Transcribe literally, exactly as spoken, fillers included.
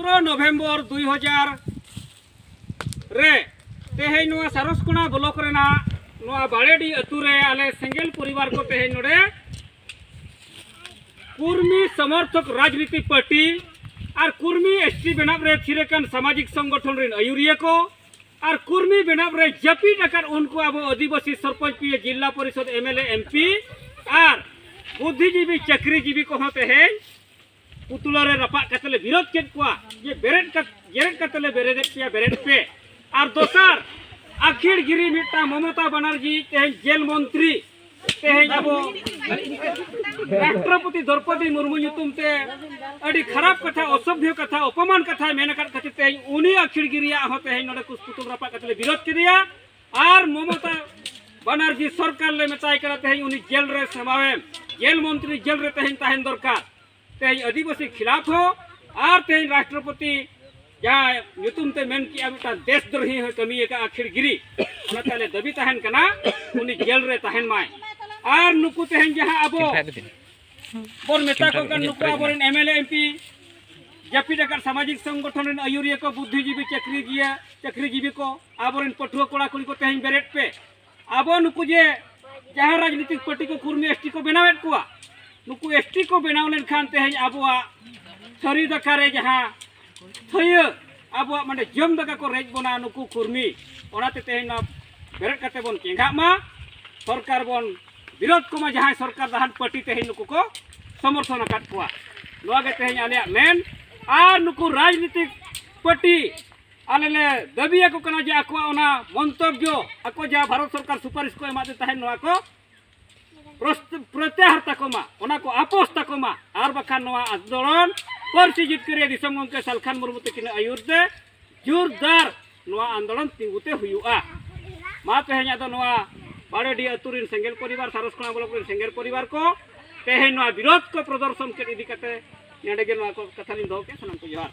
ᱯᱚᱱᱨᱚ ᱱᱚᱵᱷᱮᱢᱵᱚᱨ ᱫᱩᱭ ᱦᱟᱡᱟᱨ ᱨᱮ ᱛᱮᱦᱮᱧ ᱱᱚᱣᱟ ᱥᱟᱨᱚᱥᱠᱳᱱᱟ ᱵᱞᱚᱠ ᱨᱮᱱᱟᱜ ᱱᱚᱣᱟ ᱵᱟᱲᱮᱰᱤ ᱟᱹᱛᱩ ᱨᱮ ᱟᱞᱮ ᱥᱮᱸᱜᱮᱞ ᱯᱚᱨᱤᱵᱟᱨ ᱠᱚ ᱛᱮᱦᱮᱧ ᱱᱚᱰᱮ ᱠᱩᱨᱢᱤ ᱥᱚᱢᱚᱨᱛᱷᱚᱠ ᱨᱟᱡᱽᱱᱤᱛᱤ ᱯᱟᱨᱴᱤ ᱟᱨ ᱠᱩᱨᱢᱤ ᱮᱥᱴᱤ ᱵᱮᱱᱟᱣ ᱨᱮ ᱛᱷᱤᱨ ᱟᱠᱟᱱ ᱥᱟᱢᱟᱡᱤᱠ ᱥᱚᱝᱜᱚᱴᱷᱚᱱ ᱨᱮᱱ ᱟᱹᱭᱩᱨᱤᱭᱟᱹ ᱠᱚ ᱟᱨ ᱠᱩᱨᱢᱤ ᱵᱮᱱᱟᱣ ᱨᱮ ᱡᱟᱹᱯᱤᱫ ᱟᱠᱟᱫ ᱩᱱᱠᱩ ᱟᱵᱚ ᱟᱹᱫᱤᱵᱟᱹᱥᱤ ᱥᱚᱨᱯᱚᱧᱪ ᱯᱤᱭᱟᱹ ᱡᱤᱞᱟ ᱯᱚᱨᱤᱥᱚᱫ M L A M P R ᱵᱩᱫᱽᱫᱷᱤᱡᱤᱵᱤ ᱪᱟᱹᱠᱨᱤᱡᱤᱵᱤ ᱠᱚᱦᱚᱸ ᱛᱮᱦᱮᱧ ᱯᱩᱛᱞᱟᱹ ᱨᱮ ᱨᱟᱯᱟᱜ ᱠᱟᱛᱮ ᱞᱮ ᱵᱤᱨᱳᱫ ᱠᱮᱫ ᱠᱚᱣᱟ ᱡᱮ ᱵᱮᱨᱮᱫ ᱠᱟᱛ- ᱡᱮᱨᱮᱫ ᱠᱟᱛᱮ ᱞᱮ ᱵᱮᱨᱮᱫᱮᱫ ᱯᱮᱭᱟ, ᱵᱮᱨᱮᱫ ᱯᱮ᱾ ᱟᱨ ᱫᱚᱥᱟᱨ ᱟᱹᱠᱷᱤᱲ ᱜᱤᱨᱤ ᱢᱤᱫᱴᱟᱝ ᱢᱚᱢᱚᱛᱟ ᱵᱟᱱᱟᱨᱡᱤ ᱛᱮᱦᱮᱧ ᱡᱮᱞ ᱢᱚᱱᱛᱨᱤ, ᱛᱮᱦᱮᱧ ᱟᱵᱚ ᱨᱟᱥᱴᱨᱚᱯᱚᱛᱤ ᱫᱨᱚᱯᱚᱫᱤ ᱢᱩᱨᱢᱩ ᱧᱩᱛᱩᱢ ᱛᱮ ᱟᱹᱰᱤ ᱠᱷᱟᱨᱟᱯ ᱠᱟᱛᱷᱟ, ᱚᱥᱚᱵᱷᱭᱚ ᱠᱟᱛᱷᱟ, ᱚᱯᱚᱢᱟᱱ ᱠᱟᱛᱷᱟᱭ ᱢᱮᱱ ᱟᱠᱟᱫ ᱠᱷᱟᱹᱛᱤᱨ ᱛᱮᱦᱮᱧ ᱩᱱᱤ ᱟᱹᱠᱷᱤᱲ ᱜᱤᱨᱤᱭᱟᱜ ᱦᱚᱸ ᱛᱮᱦᱮᱧ ᱱᱚᱰᱮ ᱠᱩᱥ ᱯᱩᱛᱩᱞ ᱨᱟᱯᱟᱜ ᱠᱟᱛᱮ ᱞᱮ ᱵᱤᱨᱳᱫ ᱠᱮᱫᱮᱭᱟ᱾ ᱟᱨ ᱢᱚᱢᱚᱛᱟ ᱵᱟᱱᱟᱨᱡᱤ ᱥᱚᱨᱠᱟᱨ ᱞᱮ ᱢᱮᱛᱟᱭ ᱠᱟᱱᱟ ᱛᱮᱦᱮᱧ ᱩᱱᱤ ᱡᱮᱞ ᱨᱮ ᱥᱟᱢᱟᱣᱮᱢ, ᱡᱮᱞ ᱢᱚᱱᱛᱨᱤ ᱡᱮᱞ ᱨᱮ ᱛᱮᱦᱮᱧ ᱛᱟᱦᱮᱱ ᱫᱚᱨᱠᱟᱨ᱾ ᱛᱮᱦᱮᱧ ᱟᱹᱫᱤᱵᱟᱹᱥᱤ ᱠᱷᱤᱞᱟᱯ ᱦᱚᱸ ᱟᱨ ᱛᱮᱦᱮᱧ ᱨᱟᱥᱴᱨᱚᱯᱚᱛᱤ ᱡᱟᱦᱟᱸ ᱧᱩᱛᱩᱢ ᱛᱮ ᱢᱮᱱ ᱠᱮᱜᱼᱟ ᱢᱤᱫᱴᱟᱝ ᱫᱮᱥ ᱫᱨᱳᱦᱤ ᱦᱚᱸ ᱠᱟᱹᱢᱤ ᱟᱠᱟᱫᱼᱟ ᱟᱹᱠᱷᱤᱲ ᱜᱤᱨᱤ᱾ ᱚᱱᱟᱛᱮ ᱟᱞᱮ ᱫᱟᱹᱵᱤ ᱛᱟᱦᱮᱱ ᱠᱟᱱᱟ ᱩᱱᱤ ᱡᱮᱞ ᱨᱮ ᱛᱟᱦᱮᱱ ᱢᱟᱭ᱾ ᱟᱨ ᱱᱩᱠᱩ ᱛᱮᱦᱮᱧ ᱡᱟᱦᱟᱸ ᱟᱵᱚ ᱵᱚᱱ ᱢᱮᱛᱟ ᱠᱚ ᱠᱟᱱ ᱱᱩᱠᱩ ᱟᱵᱚᱨᱮᱱ M L A M P ᱡᱟᱹᱯᱤᱫ ᱟᱠᱟᱫ ᱥᱟᱢᱟᱡᱤᱠ ᱥᱚᱝᱜᱚᱴᱷᱚᱱ ᱨᱮᱱ ᱟᱹᱭᱩᱨᱤᱭᱟᱹ ᱠᱚ, ᱵᱩᱫᱽᱫᱷᱤᱡᱤᱵᱤ ᱪᱟᱹᱠᱨᱤᱡᱤᱭᱟᱹ ᱪᱟᱹᱠᱨᱤᱡᱤᱵᱤ ᱠᱚ, ᱟᱵᱚᱨᱮᱱ ᱯᱟᱹᱴᱷᱩᱣᱟᱹ ᱠᱚᱲᱟ ᱠᱩᱲᱤ ᱠᱚ ᱛᱮᱦᱮᱧ ᱵᱮᱨᱮᱫ ᱯᱮ᱾ ᱟᱵᱚ ᱱᱩᱠᱩ ᱡᱮ ᱡᱟᱦᱟᱸ ᱨᱟᱡᱽᱱᱤᱛᱤᱠ ᱯᱟᱨᱴᱤ ᱠᱚ ᱠᱩᱨᱢᱤ ᱮᱥ ᱴᱤ ᱠᱚ ᱵᱮᱱᱟᱣᱮᱫ ᱠᱚᱣᱟ, ᱱᱩᱠᱩ ᱮᱥ ᱴᱤ ᱠᱚ ᱵᱮᱱᱟᱣ ᱞᱮᱱᱠᱷᱟᱱ ᱛᱮᱦᱮᱧ ᱟᱵᱚᱣᱟᱜ ᱛᱷᱟᱹᱨᱤ ᱫᱟᱠᱟ ᱨᱮ ᱡᱟᱦᱟᱸ ᱛᱷᱟᱹᱭᱟᱹ ᱟᱵᱚᱣᱟᱜ ᱢᱟᱱᱮ ᱡᱚᱢ ᱫᱟᱠᱟ ᱠᱚ ᱨᱮᱡ ᱵᱚᱱᱟ ᱱᱩᱠᱩ ᱠᱩᱨᱢᱤ᱾ ᱚᱱᱟᱛᱮ ᱛᱮᱦᱮᱧ ᱱᱚᱣᱟ ᱵᱮᱨᱮᱫ ᱠᱟᱛᱮ ᱵᱚᱱ ᱪᱮᱸᱜᱷᱟᱜ ᱢᱟ, ᱥᱚᱨᱠᱟᱨ ᱵᱚᱱ ᱵᱤᱨᱳᱫ ᱠᱚᱢᱟ, ᱡᱟᱦᱟᱸᱭ ᱥᱚᱨᱠᱟᱨ ᱫᱟᱦᱟᱱ ᱯᱟᱨᱴᱤ ᱛᱮᱦᱮᱧ ᱱᱩᱠᱩ ᱠᱚ ᱥᱚᱢᱚᱨᱛᱷᱚᱱ ᱟᱠᱟᱫ ᱠᱚᱣᱟ᱾ ᱱᱚᱣᱟ ᱜᱮ ᱛᱮᱦᱮᱧ ᱟᱞᱮᱭᱟᱜ ᱢᱮᱱ᱾ ᱟᱨ ᱱᱩᱠᱩ ᱨᱟᱡᱽᱱᱤᱛᱤᱠ ᱯᱟᱨᱴᱤ ᱟᱞᱮ ᱞᱮ ᱫᱟᱹᱵᱤᱭᱟᱠᱚ ᱠᱟᱱᱟ ᱡᱮ ᱟᱠᱚᱣᱟᱜ ᱚᱱᱟ ᱢᱚᱱᱛᱚᱵᱽᱭᱚ, ᱟᱠᱚ ᱡᱟᱦᱟᱸ ᱵᱷᱟᱨᱚᱛ ᱥᱚᱨᱠᱟᱨ ᱥᱩᱯᱟᱨᱤᱥ ᱠᱚ ᱮᱢᱟᱫᱮ ᱛᱟᱦᱮᱸᱫ, ᱱᱚᱣᱟ ᱠᱚ ᱯᱨᱚᱥᱛ- ᱯᱨᱚᱛᱭᱟᱦᱟᱨ ᱛᱟᱠᱚ ᱢᱟ, ᱚᱱᱟ ᱠᱚ ᱟᱯᱚᱥ ᱛᱟᱠᱚ ᱢᱟ, ᱟᱨ ᱵᱟᱠᱷᱟᱱ ᱱᱚᱣᱟ ᱟᱱᱫᱳᱞᱚᱱ ᱯᱟᱹᱨᱥᱤ ᱡᱤᱛᱠᱟᱹᱨᱤᱭᱟᱹ ᱫᱤᱥᱚᱢ ᱜᱚᱢᱠᱮ ᱥᱟᱞᱠᱷᱟᱱ ᱢᱩᱨᱢᱩ ᱛᱟᱹᱠᱤᱱᱟᱜ ᱟᱹᱭᱩᱨ ᱛᱮ ᱡᱳᱨᱫᱟᱨ ᱱᱚᱣᱟ ᱟᱱᱫᱳᱞᱚᱱ ᱛᱤᱸᱜᱩ ᱛᱮ ᱦᱩᱭᱩᱜᱼᱟ᱾ ᱢᱟ ᱛᱮᱦᱮᱧ ᱟᱫᱚ ᱱᱚᱣᱟ ᱵᱟᱲᱮᱰᱤ ᱟᱹᱛᱩ ᱨᱮᱱ ᱥᱮᱸᱜᱮᱞ ᱯᱚᱨᱤᱵᱟᱨ, ᱥᱟᱨᱚᱥᱠᱳᱱᱟ ᱵᱞᱚᱠ ᱨᱮᱱ ᱥᱮᱸᱜᱮᱞ ᱯᱚᱨᱤᱵᱟᱨ ᱠᱚ ᱛᱮᱦᱮᱧ ᱱᱚᱣᱟ ᱵᱤᱨᱳᱫ ᱠᱚ ᱯᱨᱚᱫᱚᱨᱥᱚᱱ ᱠᱮᱫ ᱤᱫᱤ ᱠᱟᱛᱮ ᱱᱚᱰᱮ ᱜᱮ ᱱᱚᱣᱟ ᱠᱚ ᱠᱟᱛᱷᱟ ᱞᱤᱧ ᱫᱚᱦᱚ ᱠᱮᱫ᱾ ᱥᱟᱱᱟᱢ ᱠᱚ ᱡᱚᱦᱟᱨ᱾